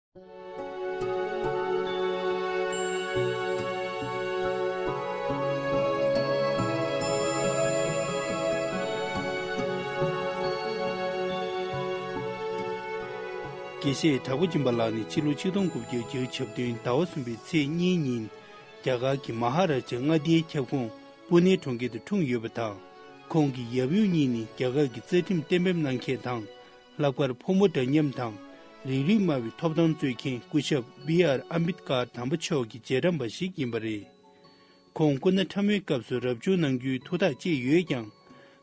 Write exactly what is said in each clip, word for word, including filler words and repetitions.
དགེ་བཤེས་གྲགས་པ་སྦྱིན་པ་ལགས་ནི་ཕྱི་ལོ་ཆིག་སྟོང་དགུ་བརྒྱ་བརྒྱད་ཅུ་གྱ་བདུན་ཟླ་བ་གསུམ་པའི་ཚེས་གཉིས་ཉིན་རྒྱ་གར་གྱི་མ་ཧཱ་རཱ་ཇ་མངའ་སྡེའི་ཁྱབ་ཁོངས་པུ་ནེ་གྲོང་ཁྱེར་དུ་འཁྲུངས་ཡོད་པ་དང་། ཁོང་གི་ཡབ་ཡུམ་གཉིས་ནི་རྒྱ་གར་གྱི་རྩ་ཁྲིམས་གཏན་འབེབས་གནང་མཁན་དང་། ལྷག་པར་ཕོ་མོ་འདྲ་མཉམ་དང་། རིགས་རུས་དམའ་བའི་ཐོབ་ཐང་རྩོད་མཁན་སྐུ་ཞབས་བི་ཨར་ཨམ་བིད་ཀར་དམ་པ་མཆོག་གི་རྗེས་འབྲང་པ་ཞིག་ཡིན་པ་རེད། ཁོང་སྐུ་ན་ཕྲ་མོའི་སྐབས་སུ་རབ་བྱུང་གནང་རྒྱུའི་ཐུགས་ཐག་བཅད་ཡོད་ཀྱང་།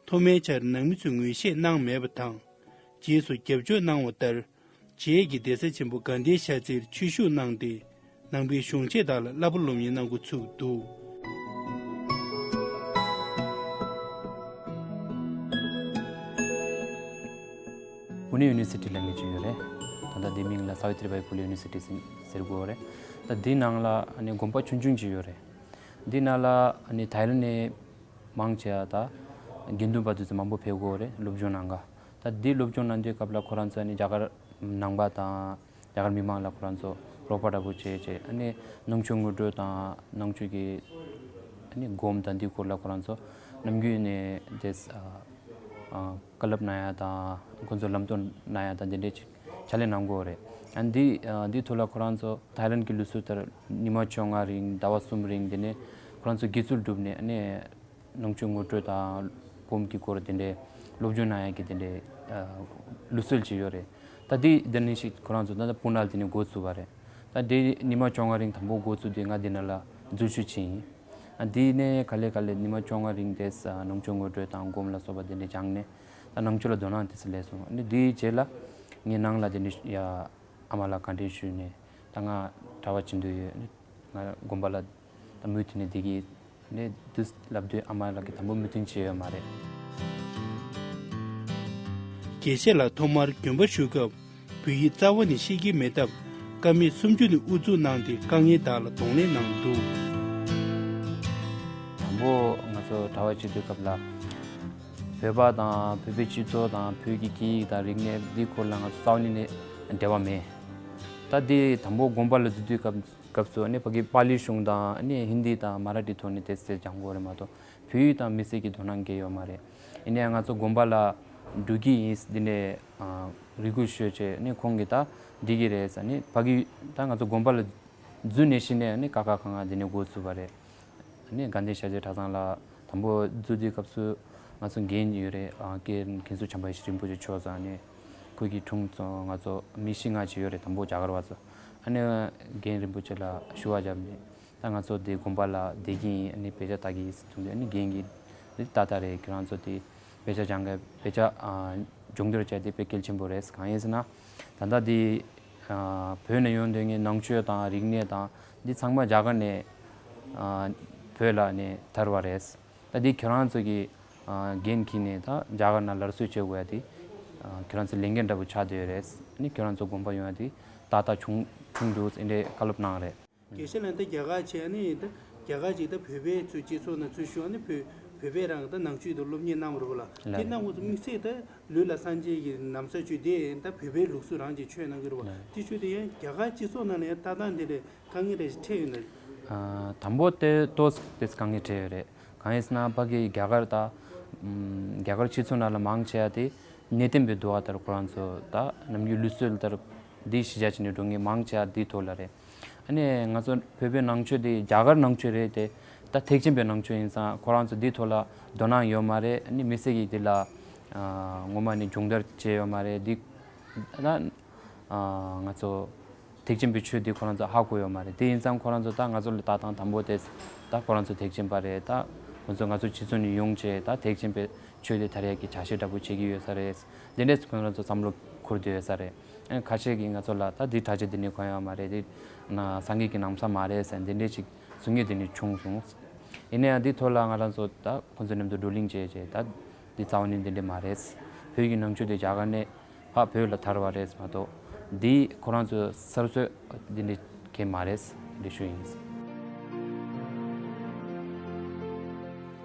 ཐོག་མའི་ཆར་ནང་མི་ཚོས་ངོས་བཞེས་གནང་མེད་པ་དང་། རྗེས་སུ་རྒྱབ་སྐྱོར་གནང་བ་ལྟར། རྗེས་ཀྱི་གདན་ས་ཆེན་པོ་དགའ་ལྡན་ཤར་རྩེར་ཆོས་ཞུགས་གནང་སྟེ། ནང་པའི་གཞུང་ཆེན་དག་ལ་བསླབ་པ་སློབ་གཉེར་གནང་འགོ་ཚུགས་འདུག་པུ་ནེ་ཡུ་ནི་ཝར་སི་ཊི་ལབ་མཁན་ཅིག་ཡོད་རེད། ད་ལྟ་དེའི་མིང་ལ་ས་བི་ཏྲི་བྷའི་ཕུ་ལེ་ཡུ་ནི་ཝར་སི་ཊི་ཟེར་ཟེར་གོ་རེད། ད་དེའི་ནང་ལ་ཨ་ནི་དགོན་པ་ཆུང་ཆུང་ཅིག་ཡོད་རེད། འདི་ནང་ལ་ཨ་ནི་ཐའི་ལན་ནས་མང་ཆེ་བ་ད་དགེ་འདུན་པ་དེ་ཚོ་མང་པོ་ཕེབས་ཀྱི་རེད། སློབ་སྦྱོང་གནང་ག་ད་འདི་སློབ་སྦྱོང་གནང་དུས་སྐབས་ལ་ཁོ་རང་ཚོ་ཨ་ནི་རྒྱ་གར་ནང་པ་དང་རྒྱ་གར་མི་མང་ལ་ཁོ་རང་ཚོ་རོགས་པ་འདྲ་པོ་བྱས་བྱས། ཨ་ནི་ནང་ཆོས་ངོ་སྤྲོད་དང་ནང་ཆོས་ཀྱི་ཨ་ནི་སྒོམ་དང་འདི་སྐོར་ལ་ཁོ་རང་ཚོ་ནམ་རྒྱུན་ནས་དེ་བཀའ་སློབ་གནང་ཡ་དང་ཁོ་ཚོ་ལམ་སྟོན་གནང་ཡ་དང་དེ་འདྲས་ཅིག་ཕྱག་ལས་གནང་གི་ཡོད་རེད། ཨ་འདི་འདི་ཐོག་ལ་ཁོ་རང་ཚོ་ཐའི་ལན་གྱི་ལུགས་སྲོལ་ལྟར་ཉི་མ་བཅོ་ལྔ་རིང་ཟླ་བ་གསུམ་རིང་དེ་ནས་ཁོ་རང་ཚོ་དགེ་ཚུལ་བསྒྲུབས་ནས་ཨ་ནི་ནང་ཆོས་ངོ་སྤྲོད་དང་སྒོམ་གྱི་སྐོར་དེ་འདྲའི་སློབ་སྦྱོང་གནང་ཡག་གི་དེ་འདྲའི་ལུགས་སྲོལ་ཅིག་ཡོད་རེད། ད་དེ་དེ་ནས་ཞིག་ཁོ་རང་ཚོ་ད་ལྟ་སྤུ་ན་དེ་ནས་འགོ་ཚུགས་པ་རེད། ད་དེ་ཉི་མ་བཅོ་ལྔ་རིང་དང་པོ་འགོ་ཚུགས་དུས་ང་དེ་ནང་ལ་འཛུལ་ཞུགས་བྱས་ཡིན། ཨ་དེ་ནས་ག་ལེ་ག་ལེ་ཉི་མ་བཅོ་ལྔ་རིང་དེ་ནང་ཆོས་ངོ་སྤྲོད་དང་སྒོམ་ལ་སོགས་པ་དེ་འདྲ་སྦྱངས་ནས་ད་ནང་ཆོས་ལ་དོ་སྣང་དེ་ཚོ་སླེབས་སོང་། ཨ་ནི་དེའི་རྗེས་ལ་ངས་ནང་ལ་དེ་འདྲ་ཡ་ཨ་མ་ལ་བཀའ་དྲིན་ཞུས་ནས་ད་ང་གྲྭ་པ་བྱེད་འདོད་ཡོད། ང་དགོན་པ་ལ་ད་མུ་མཐུད་ནས་བསྡད་ཀྱི་ནས་འདུག་ལབ་དུས་ཨ་མ་ལགས་ཀྱིས་དང་པོ་མོས་མཐུན་བྱས་ཡོད་མ་རེད། དགེ་བཤེས་ལགས་ཐོག་མར་དགོན་པ་བཞུགས་སྐབས་བོད་ཡིག་རྩ་བ་ནས་ཤེས་ཀྱི་མེད་སྟབས་ཀ་མད་སུམ་ཅུ་ནས་དབུ་འཛུགས་གནང་སྟེ་དཀའ་ངལ་དག་ལ་གདོང་ལེན་གནང་འདུག་དང་པོ་ང་ཚོ་གྲྭ་པ་བྱེད་དུས་སྐབས་ལ་བོད་པ་དང་བོད་པའི་སྤྱི་ཚོགས་དང་བོད་ཀྱི་སྐད་ཡིག་དང་རིག་གནས་འདིའི་སྐོར་ལ་ང་ཚོ་རྩ་བ་ཉིད་ནས་འབྲེལ་བ་མེད། ད་འདི་དང་པོ་དགོན་པ་ལ་འཛུལ་དུས་སྐབས་སྐབས་སུ་ཨ་ནི་ཕ་གི་པཱ་ལི་གཞུང་དང་ཨ་ནི་ཧིན་དི་དང་མ་ར་ཏི་ཐོག་ནས་དེ་ཚོ་སྦྱང་དགོས་རེད་མ་གཏོགས་བོད་ཡིག་དང་མི་སེར་གྱི་དོ་སྣང་གང་ཡང་ཡོད་མ་རེད། ཡིན་ནའང་ང་ཚོ་དགོན་པ་ལ་འགྲོ་གི་ཡིན་འདི་ནས་རེ་སྐུལ་ཞུས་བྱས་ཨ་ནི་ཁོང་གིས་ད་འགྲིག་གི་རེད་ཟེར་ནས་ཕ་གི་ད་ང་ཚོ་དགོན་པ་ལ་འཛུལ་ནས་གཞི་ནས་ཨ་ནི་ཀ་ཁ་ག་ང་འདི་ནས་འགོ་ཚུགས་པ་རེད། ཨ་ནི་དགའ་ལྡན་ཤར་རྩེ་གྲྭ་ཚང་ལ་དང་པོ་འཛུལ་དུས་སྐབས་སུ་ང་ཚོ་རྒན་ཡོད་རེད། ཨ་རྒན་མཁན་ཟུར་བྱམས་པ་ཡེ་ཤེས་རིན་པོ་ཆེ་མཆོག་ཟེར་ནས་ཁོ་གི་དྲུང་ང་ཚོ་མི་བཞི་ལྔ་ཅིག་ཡོད་རེད། དང་པོ་རྒྱ་གར་བ་ཚོ། ཨ་ནི་རྒན་རིན་པོ་ཆེ་ལ་ཞུ་བ་བརྒྱབ་ནས་ད་ང་ཚོ་འདི་དགོན་པ་ལ་བསྡད་ཀྱི་ཡིན། ཨ་ནི་དཔེ་ཆ་ལྟ་གི་ཡིན་ཟེར་གསུངས་དུས་ཨ་ནི་རྒན་གྱིས་འདི་ཏག་ཏག་རེད། ཁྱོད་རང་ཚོ་འདི་དཔེ་ཆ་སྦྱང་གི་དཔེ་ཆ་སྦྱོང་བརྡར་བྱས་ཏེ་དཔེ་གལ་ཆེན་པོ་རེད། གང་ཡིན་ཟེར་ན་ད་ལྟ་འདི་བོད་ནས་ཡོང་དོན་གྱི་ནང་ཆོས་དང་རིག་གནས་དང་འདི་ཚང་མ་རྒྱ་གར་ནས་བོད་ལ་ནས་དར་བ་རེད། ད་འདི་ཁྱོད་རང་ཚོ་གི་འགན་འཁྱེར་ནས་ད་རྒྱ་གར་ནང་སླར་གསོ་བྱེད་དགོས་ཡ་དེ་ཁྱོད་རང་ཚོ་ལས་འགན་འདྲ་པོ་ཆགས་བསྡད་ཡོད་རེད། ཨ་ནི་ཁྱོད་རང་ཚོ་དགོན་པ་ཡོང་ཡ་དེ་ཏག་ཏག་བྱུང་བྱུང་འདུག་འདི་འདྲའི་བཀའ་སློབ་གནང་རེད། དགེ་བཤེས་ལགས་ད་རྒྱ་གར་བྱས་ནས་ད་རྒྱ་གར་ཅིག་ད་བོད་པའི་ཚོའི་སྤྱི་ཚོགས་ནང་ཚུར་ཞུགས་ནས་བོད་བོད་པས་རང་ད་ནང་ཆོས་དང་སློབ་གཉེར་གནང་བ་རེད་པ་ལགས། ལགས། དེ་གནང་བ་ཚོ་དམིགས་བསལ་ད་ལུས་ལ་སངས་རྒྱས་ཀྱི་ན་བཟའ་བཅོས་ཏེ་ད་བོད་པའི་ལུགས་སྲོལ་རང་ཅིག་ཆོས་གནང་གི་རེད་པ། ལགས། དེ་ཆོས་དེ་ཡང་རྒྱ་གར་སྤྱི་ཚོགས་ནང་ལ་ཡང་ལྟ་སྟངས་དེ་འདྲའི་དཀའ་ངལ་རེ་ཞིག་འཕྲད་ཡོད་ན། ཨ། དང་པོ་དེ་ཏོག་ཙམ་དེ་དཀའ་ངལ་འཕྲད་ཡོད་རེད། གང་ཡིན་ཟེར་ན་ཕ་གི་རྒྱ་གར་ད་ཨམ་རྒྱ་གར་སྤྱི་ཚོགས་ནང་ལ་མང་ཆེ་བ་དེ་གནས་བརྟན་པའི་འདུག་ག་ལྟར་ཁོ་རང་ཚོ་ད་ནམ་རྒྱུན་ལུགས་སྲོལ་ལྟར་འདི་གཞི་བཞག་བྱས་ནས་འགྲོ་མཁན་མང་ཆེ་བ་འདིའི་ཐོག་ལ་རེད། ཨ་ནི་ང་ཚོ་བོད་པའི་ནང་ཆོས་དེ་རྒྱ་གར་ནང་ཆོས་རེད་དེ། ད་ཐེག་ཆེན་པའི་ནང་ཆོས་ཡིན་ཙང་ཁོ་རང་ཚོ་འདིའི་ཐོག་ལ་དོ་སྣང་ཡོད་མ་རེད། ཨ་ནི་མི་སེར་གྱིས་འདི་ལ་ཨ་ངོ་མ་ནས་སྦྱོང་བརྡར་བྱས་ཡོད་མ་རེད། འདི་ད་ཨ་ང་ཚོ་ཐེག་ཆེན་པའི་ཆོས་འདི་ཁོ་རང་ཚོ་ཧ་གོ་ཡོད་མ་རེད། དེ་ཡིན་ཙང་ཁོ་རང་ཚོ་ད་ང་ཚོ་ལ་ལྟ་སྟངས་དང་པོ་དེ་ད་ཁོ་རང་ཚོ་ཐེག་ཆེན་པ་རེད། ད་ཁོ་ཚོ་ང་ཚོ་སྤྱི་ཚོགས་ནས་ཡོང་བྱས་ད་ཐེག་ཆེན་པའི་ཆོས་དེ་དར་ཡག་གི་བྱ་བཞག་འདྲ་པོ་བྱེད་ཀྱི་ཡོད་ས་རེད། འདི་འདྲས་ཁོ་རང་ཚོ་བསམ་བློ་འཁོར་བསྡད་ཡོད་ས་རེད། ཨ་ཁ་ཤས་ཀྱིས་ང་ཚོ་ལ་ད་འདི་གྲྭ་ཆས་འདི་ནས་གོན་ཡོད་མ་རེད། འདི་ན་སངས་རྒྱས་ཀྱི་ན་བཟའ་མ་རེད་ཟེར་འདི་འདྲས་ཅིག་གསུང་མཁན་འདི་ནས་བྱུང་སོང་། ཡིན་ན་ཡང་འདི་ཐོག་ལ་ང་རང་ཚོ་ད་ཁོ་ཚོ་མཉམ་དུ་བགྲོ་གླེང་བྱས་བྱས་ད་འདི་རྩ་བ་ནས་འདི་འདྲས་མ་རེད། བོད་ཀྱི་ནང་ཆོས་འདི་རྒྱ་གར་ནས་ཕར་བོད་ལ་དར་བ་རེད་མ་གཏོགས་འདི་ཁོ་རང་ཚོ་གསར་བཟོ་འདི་འདྲས་གང་ཡང་མ་རེད། འདི་ཞུ་ཡིན།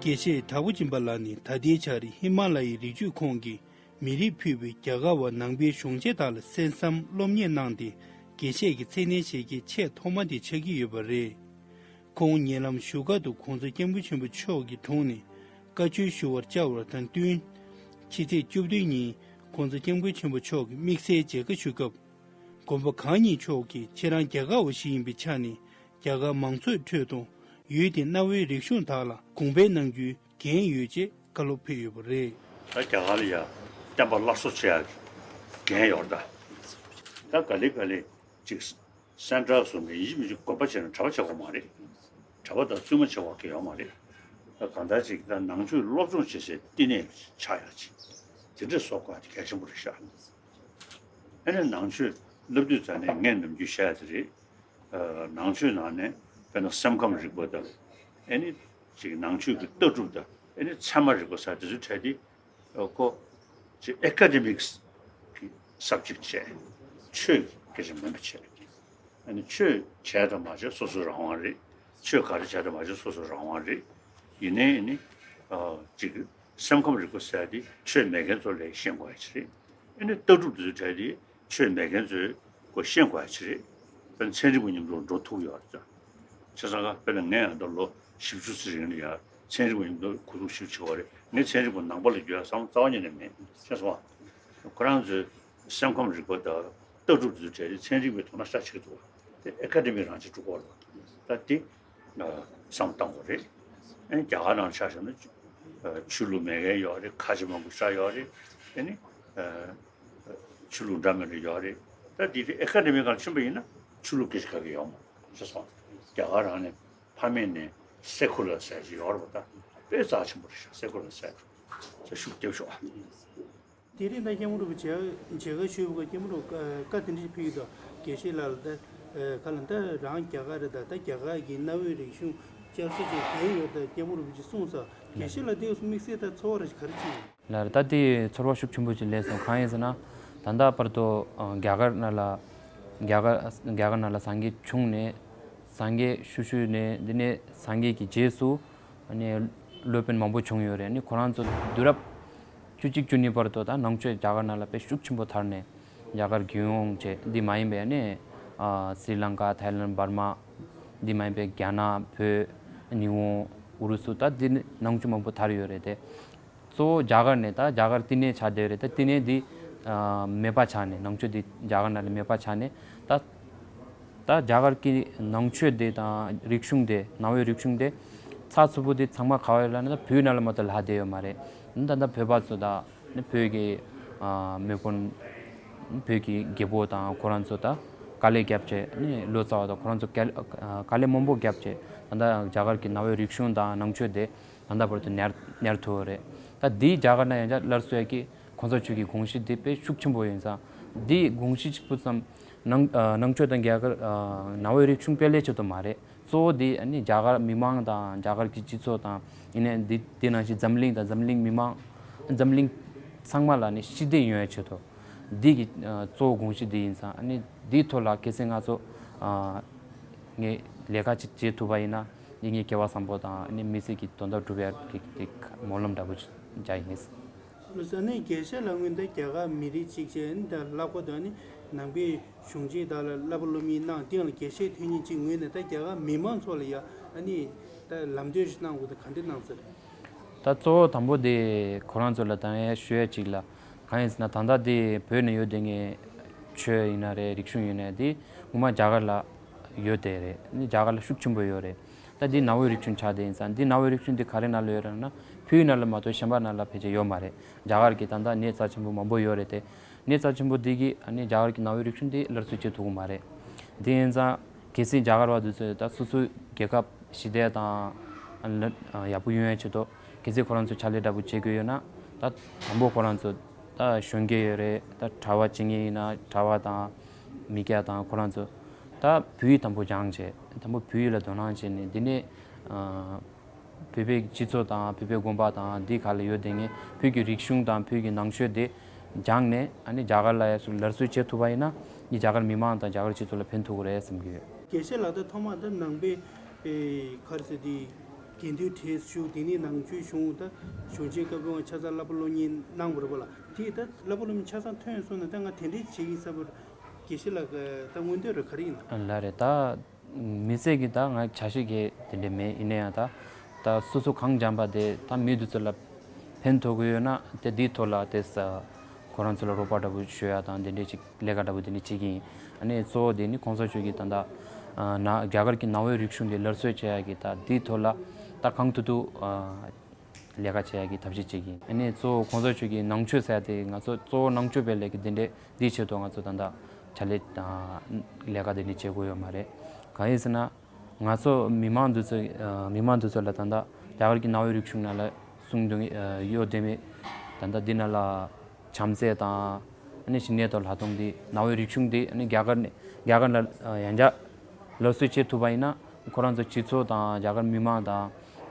དགེ་བཤེས་གྲགས་པ་སྦྱིན་པ་ལགས་ནི་ད་ལྟའི་ཆར་ཧི་མ་ལ་ཡའི་རི་རྒྱུད་ཁོངས་ཀྱི་མི་རིགས་ཕུད་པའི་རྒྱལ་ཁབ་བ་ནང་པའི་གཞུང་ཆེན་དག་ལ་གསན་བསམ་སློབ་གཉེར་གནང་སྟེ་ དགེ་བཤེས་ཀྱི་མཚན་གནས་བྱེད་ཀྱི་ཆེས་ཐོག་མ་དེ་ཆགས་ཀྱི་ཡོད་པ་རེད། ཁོང་ཉེ་ལམ་བཞུགས་སྒར་དུ་༸གོང་ས་༸སྐྱབས་མགོན་ཆེན་པོ་མཆོག་གི་དྲུང་ནས་བཀའ་ཆོས་ཞུ་བར་བཅར་བ་དང་བསྟུན། ཕྱི་ཚེས་བཅུ་བདུན་ཉིན་༸གོང་ས་༸སྐྱབས་མགོན་ཆེན་པོ་མཆོག་གི་དམིགས་བསལ་མཇལ་ཁ་ཞུ་སྐབས། དགོན་པ་གང་ཉིད་མཆོག་གིས་ཁྱེད་རང་རྒྱ་གར་བ་ཞིག་ཡིན་པའི་ཆ་ནས་རྒྱ་གར་མང་ཚོགས་ཁྲོད་དུ་ཡུལ་དེའི་གནའ་བོའི་རིག་གཞུང་དག་ལ་གོང་འཕེལ་གནང་རྒྱུའི་འགན་ཡོད་ཅེས་བཀའ་སློབ་ཕེབས་ཡོད་པ་རེད། ད་རྒྱ་གར་ལ་ཡ་བསྟན་པ་སླར་གསོ་བྱེད་ཡག་གི་འགན་ཡོད་རེད་ད། ད་ག་ལེ་ག་ལེ་ཅིག་སེན་ཊར་བཟོ་མཁན་ཡིན་གཅིག་མིན་གཅིག་དགོན་པ་བྱས་ན་གྲྭ་པ་བྱེད་དགོས་མ་རེད། གྲྭ་པ་དང་བཙུན་མ་བྱེད་དགོས་ཀྱི་ཡོད་མ་རེད། ད་གང་ལྟར་ཅིག་ད་ནང་ཆོས་སློབ་སྦྱོང་བྱེད་སའི་བསྟི་གནས་ཆགས་ཡག་ཅིག་དེ་འདྲ་བཟོ་དགོས་ཡག་དེ་གལ་ཆེན་པོ་རེད་ཤག་ཨ་ནི་ནང་ཆོས་བསླབ་དུས་ཙང་ནས་ངས་ནམ་རྒྱུན་བཤད་ཡག་དེ་རེད། ཨ། ནང་ཆོས་ནང་ནས་དཔེར་ན་སེམས་ཁམས་རིག་པ་དང་། ཨ་ནི་ཅིག་ནང་ཆོས་ཀྱི་ལྟ་གྲུབ་དང་། ཨ་ནི་ཚད་མ་རིག་པ་ཟེར་དེ་ཚོའི་གྲས་དེ་ཨ་ཁོ་ཅིག་ཨེ་ཀ་ཌེ་མིག་གི་སབ་ཇེག་བྱས། ཆོས་ཀྱི་སྐད་ཆ་མིན་པ་བྱས། ཨ་ནི་ཆོས་བྱས་དང་མ་བྱས་སོ་སོའི་རང་དབང་རེད། ཆོས་ག་རེ་བྱས་དང་མ་བྱས་སོ་སོའི་རང་དབང་རེད། ཡིན་ནའི་ཨ་ནི་ཨ་ཅིག་སེམས་ཁམས་རིག་པ་ཟེར་དེ་ཆོས་མེད་མཁན་ཚོ་ལ་ཤེས་དགོས་ཡག་ཅིག་རེད། ཨ་ནི་ལྟ་གྲུབ་དེ་ཚོའི་གྲས་དེ་ཆོས་མེད་མཁན་ཚོས་ཁོ་ཤེས་དགོས་ཡག་ཅིག་རེད། དཔེར་ན་ཚན་རིག་པ་མཉམ་དུ་འགྲོ་ཐུབ་ཡོད་རེད། བྱས་ཙང་ཀ་དཔེར་ན་ངས་ཡང་ད་ལོ་བཞི་བཅུ་ཙམ་རིང་ལ་ཡང་ཚན་རིག་པ་མཉམ་དུ་གོ་བསྡུར་ཞིབ་བྱེད་པ་རེད། ངས་ཚན་རིག་པ་ནང་པ་ལ་འགྱུར་ཡག་བསམ་བློ་རྩ་བ་ཉིད་ནས་མེད། ཤེས་སོང་ཨ། ཁོ་རང་ཚོའི་སེམས་ཁམས་རིག་པ་དང་ལྟ་གྲུབ་དེ་ཚོའི་གྲས་དེ་ཚན་རིག་པས་དོ་སྣང་ཤ་ཆེ་གི་འདུག་བ། དེ་ཨེ་ཀ་ཌེ་མི་རང་ཆས་འགྲོ་གི་རེད་བ། ད་དེ་བསམ་བློ་གཏང་དགོས་རེད། ཨ་ནི་རྒྱ་གར་ནང་ཆ་བཞག་ན་ཆོས་ལུགས་མེད་མཁན་ཡོད་རེད། ཁ་ཆེ་མང་པོ་ཤ་ཡོད་རེད། ཨ་ནི་ཆོས་ལུགས་འདྲ་མི་འདྲ་ཡོད་རེད། ད་འདི་དེ་ཨེ་ཀ་ཌེ་མི་སྒང་ཕྱིན་པ་ཡིན་ན་ཆོས་ལུགས་སྐད་ཆ་ག་གེ་ཡོད་མ་རེད། ཤེས་སོང་། རྒྱ་གར་རང་ནས་ཕ་མེས་ནས་སེ་ཁུ་ལར་ཟེར་ཞིག་ཡོད་རེད་པ། ད་དཔེ་རྩ་ཆེན་པོ་རེད་ཤག་སེ་ཁུ་ལར་ཟེར། ཤུགས་རྒྱབ་ཤོག་ཨ། དེ་རིང་ད་སྐྱབས་མགོན་རིན་པོ་ཆེ་མཇལ་ཁ་ཞུས་པ་སྐབས་སྐྱབས་མགོན་རིན་པོ་བཀའ་དེ་འདྲ་ཞིག་ཕུལ་གྱི་འདུག་དགེ་བཤེས་ལགས་ལ་ད་ག་ལ་ད་རང་རྒྱ་གར་རེད། ད་ད་རྒྱ་གར་གྱི་གནའ་བོའི་རིག་གཞུང་བསྐྱར་གསོ་བྱེད་འགན་ཡོད་ད་སྐྱབས་མགོན་རིན་པོ་ཆེ་གསུངས་ས། དགེ་བཤེས་ལགས་དེ་དམིགས་བསལ་ད་ཚོར་བ་རེ་ག་རེ་ཅིག་ཡོད། ལགས་རེད། ད་དེ་ཚོར་བ་ཤུགས་ཆེན་པོ་ཅིག་སླེབས་སོང་། གང་ཡིན་ཟེར་ན། ད་ལྟ་བར་དུ་ཨ་རྒྱ་གར་ནང་ལ་རྒྱ་གར་རྒྱ་གར་ནང་ལ་སངས་རྒྱས་བྱུང་ནས་སངས་རྒྱས་ཤུལ་ཤུལ་ནས་འདི་ནས་སངས་རྒྱས་ཀྱི་རྗེས་སུ་ཨ་ནི་སློབ་དཔོན་མང་པོ་བྱུང་ཡོད་རེད། ཨ་ནི་ཁོ་རང་ཚོ་དུས་རབས་བཅུ་གཅིག་བཅུ་གཉིས་བར་དུ་ད་ནང་ཆོས་རྒྱ་གར་ནང་ལ་དཔེ་ཤུགས་ཆེན་པོ་དར་ནས་རྒྱ་གར་རྒྱུན་ཡོངས་བྱས། འདི་མ་ཡིན་པའི་ཨ་ནི་ཨ་སི་རི་ལང་ཀ། ཐའི་ལན། འབར་མ། འདི་མ་ཡིན་པའི་རྒྱ་ནག། བོད། ཉི་ཧོང་། ཨུ་རུ་སུ། ད་འདི་ནང་ཆོས་མང་པོ་དར་ཡོད་རེད་དེ། གཙོ་བོ་རྒྱ་གར་ནས་ད་རྒྱ་གར་བསྟི་གནས་ཆགས་བསྡད་རེད། ད་བསྟི་གནས་འདི་ཨ་མེད་པ་ཆགས་ནས། ནང་ཆོས་འདི་རྒྱ་གར་ནང་ལ་མེད་པ་ཆགས་ནས། ད་ད་རྒྱ་གར་གྱི་ནང་ཆོས་འདི་དང་རིག་གཞུང་འདི། གནའ་བོའི་རིག་གཞུང་འདི་ཚགས་ཚུད་པོ་འདི་ཚང་མ་ག་བ་ཡོད་ལབ་ན། ད་བོད་ནང་ལ་མ་གཏོགས་ལྷག་བསྡད་ཡོད་མ་རེད། ད་ད་བོད་པ་ཚོ་ད་ནི་བོད་ཀྱི་ཨ་མི་དཔོན། བོད་ཀྱི་རྒྱལ་པོ་དང་ཁོ་རང་ཚོ་ད་དཀའ་ལས་བརྒྱབ་བྱས། ནི་ལོ་ཙཱ་བ་དང་ཁོ་རང་ཚོ་དཀའ་ལས་མང་པོ་བརྒྱབ་བྱས། ད་ད་རྒྱ་གར་གྱི་གནའ་བོའི་རིག་གཞུང་དང་ནང་ཆོས་འདི་ད་ལྟ་བར་དུ་ཉར་ཉར་ཐུབ་ཡོད་རེད། ད་འདིའི་རྒྱ་གར་ནང་ཡང་བསྐྱར་སླར་གསོ་ཡག་གི་༸གོང་ས་མཆོག་གི་དགོངས་གཞི་འདི་དཔེ་ཤུགས་ཆེན་པོ་ཡིན་ཙང་། འདིའི་དགོངས་གཞི་གཅིག་པུ་ཙམ་ནང་ཨ་ནང་ཆོས་དང་རྒྱ་གར་ཨ་གནའ་བོའི་རིག་གཞུང་སྤེལ་ལས་ཆེད་དུ་མ་རེད། གཙོ་བོ་འདི་ཨ་ནི་རྒྱ་གར་མི་མང་དང་རྒྱ་གར་གྱི་སྤྱི་ཚོགས་དང་། ཡིན་ནའི་འདི་འདི་ནང་བཞིན་འཛམ་གླིང་དང་འཛམ་གླིང་མི་མང་། འཛམ་གླིང་ཚང་མ་ལ་ནི་ཞི་བདེ་ཡོང་ཡག་ཆེད་དུ། འདི་གི་ཨ་གཙོ་བོ་དགོངས་གཞི་འདི་ཡིན་ཙང་། ཨ་ནི་འདིའི་ཐོག་ལ་གལ་སྲིད་ང་ཚོ་ཨ་ངས་ལས་ཀ་ཅིག་བྱེད་ཐུབ་པ་ཡིན་ན། ངས་ངའི་སྐལ་བ་བཟང་པོ་དང་། ཨ་ནི་མི་ཚེ་གི་དོན་དག་སྒྲུབ་ཡག་གི་གི་སྨོན་ལམ་འདྲ་པོ་ཅིག་བརྒྱབ་ཡིན། ལགས་སོ། ཨ་ནི་དགེ་བཤེས་ལགས་ངོས་ནས་ད་རྒྱ་གར་མི་རིགས་གཅིག་བྱས། ཨ་ནི་ད་ལྷག་པར་དུ་ཨ་ནི་ནང་པའི་གཞུང་ཆེན་དག་ལ་བསླབ་པ་སློབ་གཉེར་གནང་། དེ་ཡང་ལ་དགེ་བཤེས་དོན་གཉེར་གཅིག་ངོས་ནས་ད་རྒྱ་གར་མི་མང་ཚོ་ལ་ཡ་ཨ་ནི་ད་ལམ་སྟོན་ཞིག་གནང་དགོས། ད་ག་འདྲ་གནང་ས་རེད། ད་གཙོ་བོ་དང་པོ་དེ་ཁོ་རང་ཚོ་ལ་ད་ཡ་ཞུ་ཡ་གཅིག་ལ། གང་ཡིན་ཟེར་ན། ད་ལྟ་དེ་བོད་ནས་ཡོད་དེ་ངས་ཆོས་ཡིན་ན་རེད། རིག་གཞུང་ཡིན་ན་དེ་ངོ་མ་རྒྱ་གར་ལ་ཡོད་དེ་རེད། ནི་རྒྱ་གར་ལ་ཤུགས་ཆེན་པོ་ཡོད་རེད། ད་འདི་གནའ་བོའི་རིག་གཞུང་ཆགས་བསྡད་ཡིན་ཙང་། འདི་གནའ་བོའི་རིག་གཞུང་འདི་ག་རེ་ནང་ལ་ཡོད་རེད་ན། བོད་ནང་ལ་མ་གཏོགས་གཞན་པ་ནང་ལ་ཕལ་ཆེར་ཡོད་མ་རེད། རྒྱ་གར་གྱི་ད་ལྟ་གནས་རྩ་ཆེན་པོ་མང་པོ་ཡོད་རེད་དེ། གནས་རྩ་ཆེན་པོ་འདི་གིས་ཨ་ནི་རྒྱ་གར་གྱི་གནའ་བོའི་རིག་གཞུང་འདི་སླར་གསོ་བྱེད་ཐུབ་ཀྱི་མ་རེད། དེ་ཡིན་ཙང་གལ་སྲིད་རྒྱ་གར་བ་འདི་ཚོས་ད་སོ་སོའི་རྒྱལ་ཁབ་ཞི་བདེ་དང་ལ་ཡག་པོ་ཡོང་ཡ་ཆེད་དུ། གལ་སྲིད་ཁོ་རང་ཚོ་ཕྱག་ལས་འདྲ་པོ་བྱེད་དགོས་ཡོད་ན། ད་དང་པོ་ཁོ་རང་ཚོ་ད་གཞོན་སྐྱེས་ཡོད་རེད། ད་གྲྭ་པ་བྱེད་མཁན་ཡིན་ན་གྲྭ་པ་དང་མི་སྐྱ་དང་ཁོ་རང་ཚོ་ད་བོད་ཡིག་དང་པོ་སྦྱངས་བྱས། དང་པོ་བོད་ཡིག་ལ་དོ་སྣང་བྱས་ནས། དེ་ནས་ཨ་བོད་པའི་སྤྱི་ཚོགས་དང་བོད་པའི་དགོན་པ་དང་འདི་ག་ལ་ཡོད་དེ་ངས་བོད་ཀྱི་རིག་གཞུང་དང་བོད་ཀྱི་ནང་ཆོས་དེ་སྦྱངས་ནས། ཨ་ནི་རྒྱ་གར་ལ་ཡར་སླར་གསོ་བྱེད་ཐུབ་པ་ཡིན་ན། ངས་རྒྱ་གར་མི་མང་དང་རྒྱ་གར་སྤྱི་ཚོགས་ལ་ཕན་ཐོགས་ཀྱི་རེད་བསམ་གྱི་ཡོད། དགེ་བཤེས་ལགས། ད་ཐོག་མར་ད་ནང་པའི་ཨེ་ག་རེ་ཟེར་དེ་དགེ་འདུན་གྲས་ཞུགས། དེ་ནས་ནང་ཆོས་གཞུང་ད་གཞུང་ཆེན་བཀའ་པོད་ལྔ་ཆ་ཚང་བསླབ་པ་སློབ་གཉེར་གནང་བ་རེད་པ་ལགས། དེ་ད་བསླབ་པ་སློབ་གཉེར་ཆ་ཚང་ཐོན་སོང་ན། ད་ང་དེ་འདྲས་བྱེད་ཀྱི་ཡིན་བསམ་པ་ དགེ་བཤེས་ལགས་ཀྱི་ད་མངོན་འདོད་རུ་ག་རེ་ཡིན་ན། ལགས་རེད། ད་མི་སེར་གྱི་ད་ང་བྱ་བྱེད་ཀྱི་དེ་འདྲ་མེད། ཡིན་ན་ཡང་ད་ད་སོ་སོ་གང་སྦྱངས་པ་དེ་ད་མི་དེ་ཚོ་ལ་ཕན་ཐོགས་ཀྱི་ཡོད་ན་དེ་དེའི་ཐོག་ལ་དེ་ས་ཁོ་རང་ཚོ་ལ་རོགས་པ་འདྲ་པོ་ཞུ་ཡ་དང་དེ་འདྲའི་ཅིག་ལས་ཀ་འདྲ་པོ་དེ་འདྲ་བྱེད་ཀྱི་ཡིན། ཨ་ནི་གཙོ་བོ་དེ་ནི་གོང་ས་མཆོག་གིས་ད་ད་ན་རྒྱ་གར་གྱི་ནང་པའི་རིག་གཞུང་དེ་སླར་གསོ་བྱེད་ཡ་གི་ད་དེའི་ཐོག་ལ་ད་གང་ཐུབ་ཐུབ་ལས་ཀ་བྱེད་ཡ་གི་ཐབས་ཤེས་བྱེད་ཀྱི་ཡིན། ཨ་ནི་གཙོ་བོ་གོང་ས་མཆོག་གི་ནང་ཆོས་ཟེར་ཡ་དེ་ང་ཚོ་གཙོ་བོ་ནང་ཆོས་པའི་ལས་ཀ་དེ་འདྲས་འདིའི་ཆེད་དུ་ང་ཚོ་ད་ལྟ་ཕྱག་ལས་དང་ལས་ཀ་དེ་འདྲས་བྱེད་དགོས་ཡོད་མ་རེད། གང་ཡིན་ཟེར་ན་ང་ཚོ་མི་མང་འདི་ཚོ་མི་མང་འདི་ཚོ་ལ་ད་ལྟ་རྒྱ་གར་གྱི་ནང་པའི་རིག་གཞུང་ནང་ལ་གསུང་དོན་ཡོད་དེ་མེད། ད་ལྟ་འདི་ནང་ལ་བྱམས་བརྩེ་དང་ཨ་ནི་ཞི་གནས་དང་ལྷག་མཐོང་འདི་ནང་པའི་རིག་གཞུང་འདི་ཨ་ནི་རྒྱ་གར་ནས་རྒྱ་གར་ལ་ཡང་བསྐྱར་ལག་བསྟར་བྱེད་ཐུབ་པ་ཡིན་ན་ཁོ་རང་ཚོ་སྤྱི་ཚོགས་དང་རྒྱ་གར་མི་མང་དང་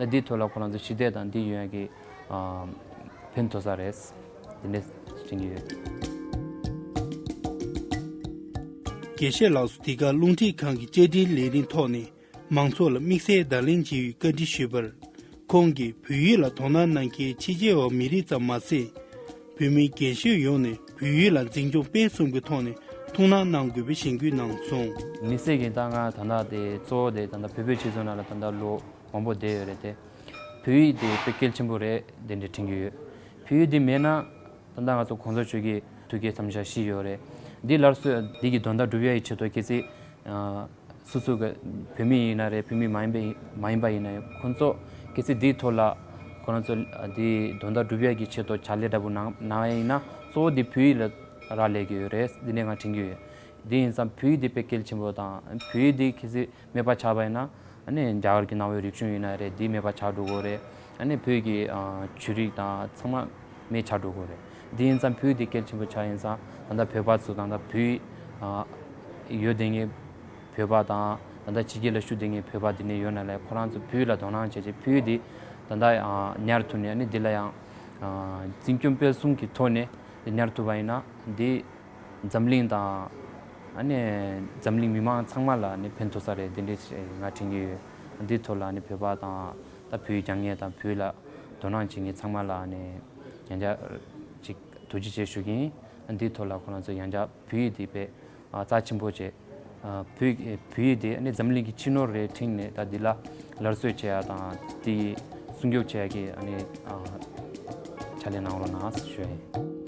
འདིའི་ཐོག་ལ་ཁོ་རང་ཚོ་ཞི་བདེ་དང་འདི་ཡོང་ཡ་གི་ཕན་ཐོགས་ས་རེད། འདི་འདྲས་དྲན་གྱི་ཡོད། དགེ་བཤེས་ལགས་སུ་འདི་ག་རླུང་འཕྲིན་ཁང་གི་བཅར་འདྲིའི་ལས་རིམ་ཐོག་ནས་མང་ཚོགས་ལ་དམིགས་བསལ་བརྡ་ལན་བྱས་པའི་བཀའ་འདྲི་ཞུས་པར། ཁོང་གིས་བོད་ཡིག་ལ་དོ་སྣང་གནང་མཁན་ཕྱི་རྒྱལ་བ་མི་རིགས་ཙམ་མ་ཟད། བོད་མི་རྒན་གཞོན་ཡོངས་ནས་བོད་ཡིག་ལ་འཛིན་སྐྱོང་སྤེལ་གསུམ་གྱི་ཐོག་ནས་ཐུགས་སྣང་གནང་དགོས་པའི་གཞེན་སྐུལ་གནང་སོང་། མི་སེར་གྱི་ད་ང་ད་ལྟ་དེ་གཙོ་བོ་དེ་ད་ལྟ་བོད་པའི་སྤྱི་ཚོགས་ནང་ལ་ད་ལྟ་ལོ་མང་པོ་བསྡད་ཡོད་རེད་དེ། བོད་ཡིག་དེ་དཔེ་གལ་ཆེན་པོ་རེད་དེ་འདྲ་དྲན་གྱི་ཡོད། བོད་ཡིག་དེ་མེད་ན་ད་ལྟ་ང་ཚོ་གོང་ས་མཆོག་གི་ཐུགས་བསྐྱེད་མཚམས་བཞག་བཞི་ཡོད་རེད། འདི་སླར་གསོ་འདི་གི་དོན་དག་སྒྲུབ་ཡ་ཡི་ཆེད་དུ་གལ་སྲིད་སོ་སོ་གི་བོད་མི་ཡིན་ན་རེད། བོད་མི་མ་ཡིན་པ་ཡིན་མ་ཡིན་པ་ཡིན་ན་ཡང་ཁོང་ཚོ་གལ་སྲིད་འདིའི་ཐོག་ལ་ཁོ་རང་ཚོ་འདིའི་དོན་དག་སྒྲུབ་ཡ་གི་ཆེད་དུ་ཕྱག་ལས་འདྲ་པོ་གནང་གནང་ཡ་ཡིན་ན་གཙོ་བོ་འདི་བོད་ཡིག་ལ་རག་ལས་ཀྱི་ཡོད་རེད། འདི་ནས་ང་དྲན་གྱི་ཡོད། འདི་ཡིན་ཙང་བོད་ཡིག་འདི་དཔེ་གལ་ཆེན་པོ་དང་བོད་ཡིག་འདི་གལ་སྲིད་མེད་པ་ཆགས་པ་ཡིན་ན་ཨ་ནི་རྒྱ་གར་གྱི་ནང་པའི་རིག་གཞུང་ཡིན་ན་རེད། འདི་མེད་པ་ཆགས་འགྲོ་གི་རེད། ཨ་ནི་བོད་ཀྱི་ཆོས་རིག་དང་ཚང་མ་མེད་ཆགས་འགྲོ་གི་རེད། འདི་ཡིན་ཙང་བོད་ཡིག་འདི་གལ་ཆེན་པོ་ཆགས་ཡིན་ཙང་ད་ལྟ་བོད་པ་ཚོ་དང་ད་བོད་ཡིག་ཡོད་དེ་ངའི་བོད་པ་དང་ད་ལྟ་ཕྱི་རྒྱལ་ལ་བཞུགས་དེ་ངའི་བོད་པ་དེ་ནས་ཡོད་ན་ལས་ཁོ་རང་ཚོ་བོད་ཡིག་ལ་དོ་སྣང་བྱས་རྗེས་བོད་ཡིག་འདི་ད་ལྟ་ཉར་ཐུབ་ནས་ཨ་ནི་འདི་ལ་ཡང་འཛིན་སྐྱོང་སྤེལ་གསུམ་གྱི་ཐོག་ནས་འདི་ཉར་ཐུབ་པ་ཡིན་ན་འདི་འཛམ་གླིང་དང་ཨ་ནི་འཛམ་གླིང་མི་མང་ཚང་མ་ལ་ནི་ཕན་ཐོགས་ས་རེད། འདི་འདྲའི་ང་དྲན་གྱི་ཡོད། འདིའི་ཐོག་ལ་ནི་བོད་པ་དང་ད་བོད་ཡིག་སྦྱང་མཁན་དང་བོད་ཡིག་ལ་དོ་སྣང་བྱེད་མཁན་ཚང་མ་ལ་ནི་ཡང་བསྐྱར་ཅིག་ཐུགས་རྗེ་ཆེ་ཞུ་གི་ཡིན། འདིའི་ཐོག་ལ་ཁོ་རང་ཚོ་ཡང་བསྐྱར་བོད་ཡིག་འདི་དཔེ་རྩ་ཆེན་པོ་བྱས། བོད་བོད་ཡིག་འདི་ནི་འཛམ་གླིང་གི་སྤྱི་ནོར་རེད་དྲན་ནས་ད་འདི་ལ་སླར་གསོ་བྱེད་ཡ་དང་དེ་སྲུང་སྐྱོབ་བྱེད་ཡ་གི་ནི་ཕྱག་ལས་གནང་རོགས་གནང་ཞུ་ཡ་ཡིན།